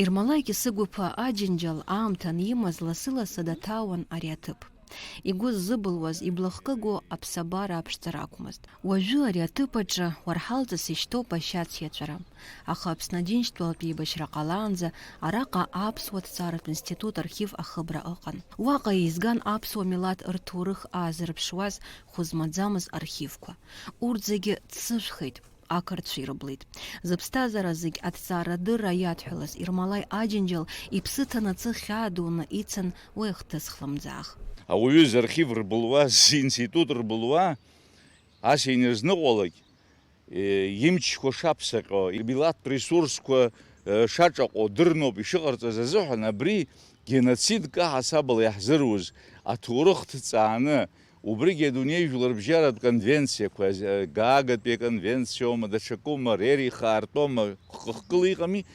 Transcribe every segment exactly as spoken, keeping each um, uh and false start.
Ермолаи Кьасыгәыԥа Аџьынџьал аамҭа анимаз лассы-лассы даҭаауан ари аҭыԥ. Игәы ззыбылуаз, иблахкыгоу аԥсабара аԥшӡара акәмызт. Уажәы ари аҭыԥ аҿы уарҳалҵас ишьҭоуп ашьац иаҵәара. Аха Аԥсны Аџьынџьтәылатә еибашьра ҟалаанӡа араҟа аԥсуа ҭҵааратә институт архив ахыбра ыҟан. Уаҟа еизган аԥсуа милаҭ рҭоурых аазырԥшуаз хәы змаӡамыз архивқәа. Урҭ зегьы ҭсыжәхеит, ақырҭцәа ирыблит. Зыԥсҭазаара зегь аҭҵаарадырра иадҳәалаз Ермолаи Аџьынџьал иԥсы ҭанаҵы хьаа дуны ицын уи ахҭыс хлымӡаах. Ауаҩы зархив рбылуа, зинститут рбылуа, ас иназныҟәалак, е, имчқәа шаԥсаҟьо, имилаҭтә ресурсқәа, е, шаҿаҟәо дырноуп ишыҟарҵаз азыҳәан, абри геноцидк аҳасабала иаҳзыруз аҭоурых ҭҵааны, убригьы адунеи жәларбжьаратә конвенциақәа, е, Гаагатәи аконвенциоума, даҽакума, Рерихаа ртәома, хы-хкыла иҟами,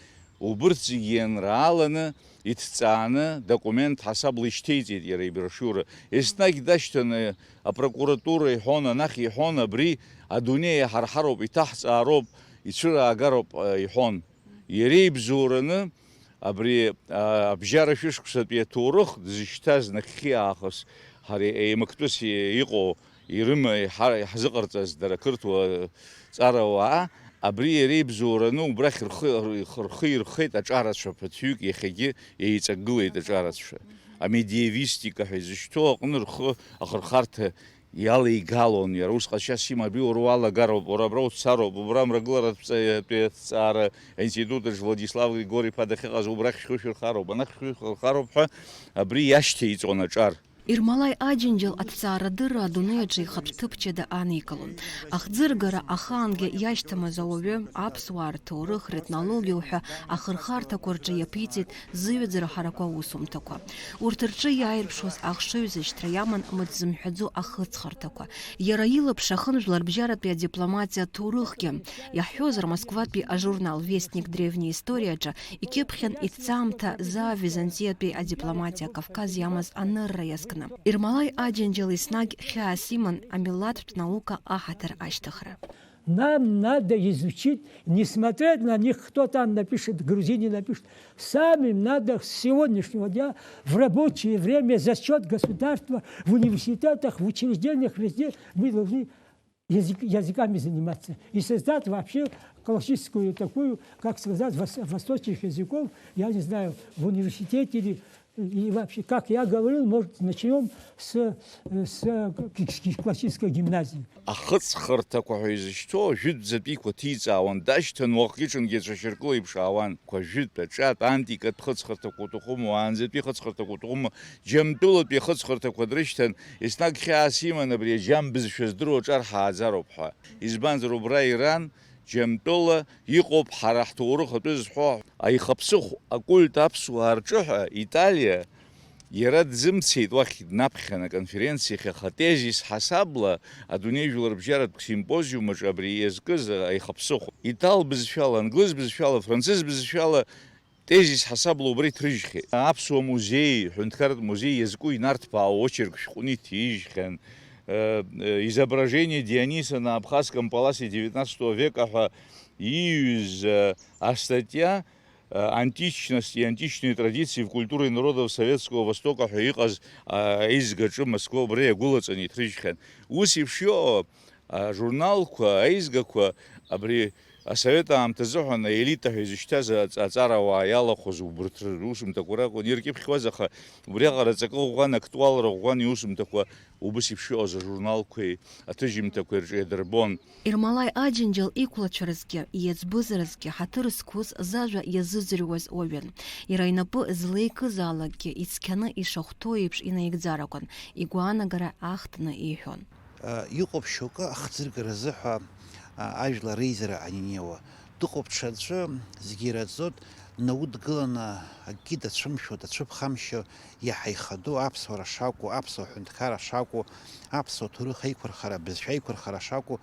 убырҭ зегьы ианрааланы, иҭҵааны, документ ҳасабла ишьҭеиҵеит иара иброшиура. Еснагь дашьҭаны апрокуратура иҳәон, анахь иҳәон, абри адунеи иҳарҳароуп, иҭаҳҵаароуп, ицәыраагароуп, а, иҳәон. Иара ибзоураны абри, а, абжьара шәышықәсатәи аҭоурых дызшьҭаз нахьхьи аахыс ҳара еимактәыс иҟоу ирыма-, иҳа-, иҳзыҟарҵаз дара ақырҭуа ҵарауаа, абри иара ибзоураны убрахь рхы, рхы, рхы ирхеит аҿарацәа ԥыҭҩык, иахьагьы еиҵагылеит аҿарацәа. Амедиевистика ҳәа изышьҭоу аҟны рхы ахырхарҭа иалеигалон, иара ус ҟазшьас има, абри уара уалагароуп, уара абра уцароуп, убра амрагыларатә ҵа-, ҭҵаара аинститут аҿы Владислав Григори-иԥа дахьыҟаз убрахь шәхы шәырхароуп, анахь шәхы шәырхароуп ҳәа абри иашьҭеиҵон аҿар. Ермолаи Аџьынџьал аҭҵаарадырра адунеи аҿы ихатә ҭыԥ ҷыда аникылон. Ахӡыргара ахаангьы иашьҭамыз ауаҩы, аԥсуаа рҭоурых, ретнологиа уҳәа ахырхарҭақәа рҿы иаԥиҵеит зыҩаӡара ҳарақәа аусумҭақәа. Урҭ рҿы иааирԥшуаз ахшыҩзышьҭра иаман мыц зымҳәаӡо ахыҵхырҭақәа. Иара илаԥш ахын жәларбжьаратәи адипломатиа аҭоурыхгьы. Иаҳҳәозар, Москватәи ажурнал Вестник древней истории аҿы икьыԥхьын иҭҵаамҭа заа Византиатәи адипломатиа Кавказ иамаз анырра иазкны. Ермолаи Аџьынџьал еснагь хьаас иман амилаҭтә наука аҳаҭыр ашьҭыхра. Нам надо изучить, не смотреть на них, кто там напишет, грузины напишет. Самим надо с сегодняшнего дня в рабочее время зачет государства в университетах, в учреждениях, везде мы должны язык-, языками заниматься и создать вообще классическую такую, как сказать, вос-, восточных языков, я не знаю, в университете или, и вообще, как я говорил, может, начнём с, э, с, э, к-, к-, классической гимназии. Ахыҵхырҭақәа ҳәа изышьҭоу жәытәӡатәиқәа ҭиҵаауан, дашьҭан уахгьы-ҽынгьы ацәашьаркыла иԥшаауан. Қәа жәытә, аҿатә, антикатә хыҵхырҭақәа уҭахума, уаанӡатәи хыҵхырҭақәа уҭахума, Џьамтәылатәи ахыҵхырҭақәа дрышьҭан, еснагь хьаас иман абри аџьам бызшәа здыруа аҿар ҳааӡароуп ҳәа. Избанзар, убра Иран, Џьамтәыла, иҟоуп ҳара ҳҭоурых атәы зҳәо аихаԥсыхә, акульт аԥсуаа рҿы ҳәа Италиа, иара дзымцеит уахь, днаԥхьан аконференциахь, аха тезис ҳасабла адунеи жәларбжьаратә симпозиум аҿы абри иазкыз аихаԥсыхә. Итал бызшәала, англыз бызшәала, францыз бызшәала тезис ҳасабла убра иҭрыжьхьеит. Аԥсуа музеи, ҳәынҭқарратә музеи иазку инарҭбаау очерк шәҟәны иҭижьхьан. Э, э, изображение Диониса на Абхазском паласе девятнадцатого века ҳәа ииҩыз, э, астатиа, э, «Античность и античные традиции в культуре народов Советского Востока» ҳәа иҟаз, а, аизгаҿы Москва убра иагәылаҵаны иҭрыжьхьан. Ус еиԥш иҟоу ажурналқәа, аизгақәа абри асовет аамҭазыҳәан аелита ҳәа изышьҭаз аҵ-, аҵарауаа иалахәыз убырҭ русумҭақәа ракәын иркьыԥхьуаз, аха убриаҟара аҵакы ӷәӷәан, актуалра ӷәӷәан иусумҭақәа убыс еиԥш иҟаз ажурналқәеи аҭыжьымҭақәеи рҿы иадырбон. Ермолаи Аџьынџьал иқәлацәа рзгьы, иеҵбыз рзгьы ҳаҭыр зқәыз, зажәа иазыӡырҩуаз уаҩын. Иара инапы злеикызаалакгьы ицқьаны ишахәҭоу еиԥш инаигӡар акәын, игәаанагара ахтны иҳәон. Иҟоуп шьоукы ахӡыргаразы ҳәа, а, ажәлар реизара анинеиуа. Дыҟоуп ҽаӡәы, зегьы ираӡоит, наудгыланы акгьы дацәымшәо, дацәыԥхамшьо, иаҳа ихадоу аԥсуара шакәу, аԥсуа ҳәынҭқарра шакәу, аԥсуа ҭоурых аиқәырхара, абызшәа аиқәырхара шакәу,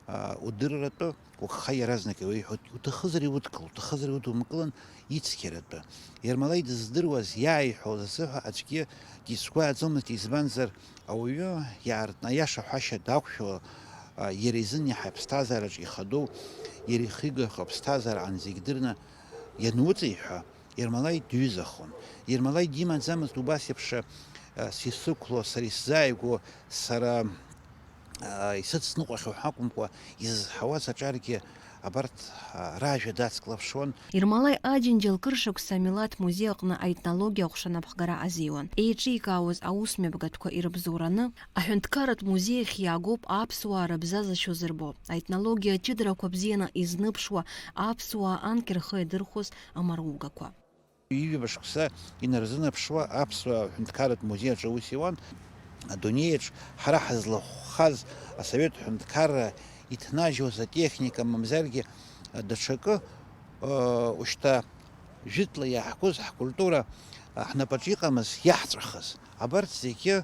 а, удырратәы. Уаха иаразнак иуеиҳәоит, уҭахызар иудкыл, уҭахызар иудумкылан, ицқьаратәы. Ермолаи дыздыруаз, иааиҳәоз азыҳәа аӡәгьы дизгәааӡомызт, избанзар, ауаҩы иаартны аиаша ҳәашьа дақәшәо, а, иара изын иаҳа аԥсҭазаараҿы ихадоу, иара ихигахьоу аԥсҭазаара анзегь дырны иануҵеиҳәа, Ермолаи дҩызахон. Ермолаи димаӡамызт убас еиԥш, а, сисықәло, сара исзааигәоу, сара, а, исыцныҟәахьоу ҳәа акәымкәа, изызҳауаз аҿаргьы абарҭ, а, ражәа дацклаԥшуан. Ермолаи Аџьынџьал кыр шықәса амилаҭ музеи аҟны аетнологиа аҟәша анапхгара азиуан. Еиҿикаауаз аусмҩаԥгатәқәа ирыбзоураны, аҳәынҭқарратә музеи ахь иаагоуп аԥсуаа рыбзазашьоу зырбо, аетнологиа аҷыдарақәа бзианы изныԥшуа аԥсуаа анкьа рхы иадырхәоз амаругақәа. Ҩажәа шықәса инарзынаԥшуа аԥсуа ҳәынҭқарратә музеи аҿы аус иуан. Адунеиаҿ ҳара ҳазлахәхаз асовет ҳәынҭқарра иҭнажьуаз атехника, мамзаргьы даҽакы, ушьҭа жәытәла иаҳкыз ҳкультура ҳнапаҿы иҟамыз иаҳҵәахыз. Абарҭ зегьы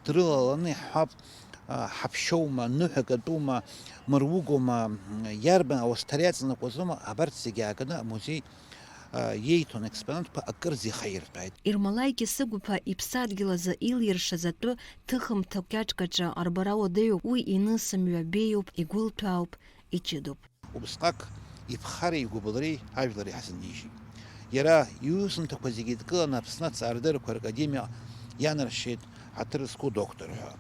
дрылаланы иаҳҳәап, ҳаԥшьоума, ныҳәак атәума, мыругома, иарбан ауасҭара иаҵанакуазома, абарҭ зегьы ааганы амузеи иеиҭон, аекспонатқәа акырӡа ихаиртәааит. Ермолаи Кьасыгәыԥа иԥсадгьыл азы илиршаз атәы ҭыхымҭа кьаҿ-кьаҿы арбара уадаҩуп, уи инысымҩа беиоуп, игәылҭәаауп, иҷыдоуп. Убысҟак иԥхареи игәыбылреи ажәлар иаҳзынижьит. Иара иусумҭақәа зегьы идкыланы Аԥсны аҭҵаарадыррақәа ракадемиа ианаршьеит, ҳаҭыр зқәу доктор ҳәа.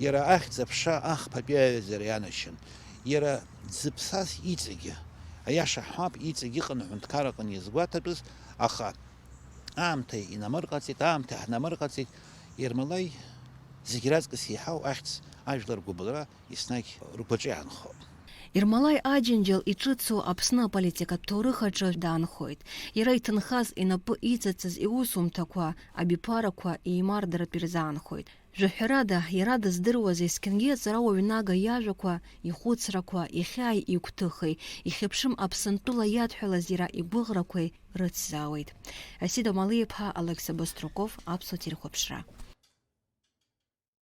Иара ахьӡ-аԥша ахԥатәи аҩаӡара ианашьан. Иара дзыԥсаз иҵегьы, аиаша ҳҳәап, иҵегь иҟан аҳәынҭқар аҟны иазгәаҭатәыз, аха аамҭа инамырҟаҵеит, аамҭа ҳнамырҟаҵеит, Ермолаи зегь раҵкыс еиҳау ахьӡ, ажәлар гәыбылра еснагь ргәаҿы иаанхо. Ермолаи Аџьынџьал иҿыцу Аԥсны аполитикатә ҭоурых аҿы даанхоит. Иара иҭынхаз, инапы иҵаҵыз иусумҭақәа, абиԥарақәа еимардаратә ирзаанхоит. Жәаҳәарада, иара дыздыруаз есқьынгьы аҵарауаҩ Нага иажәақәа, ихәыцрақәа, ихьааи игәҭыхеи, ихьыԥшым Аԥсынтәыла иадҳәалаз иара игәыӷрақәеи рыцзаауеит. Асида Малиаԥҳа, Алықьса Баструков, Аԥсуа телехәаԥшра.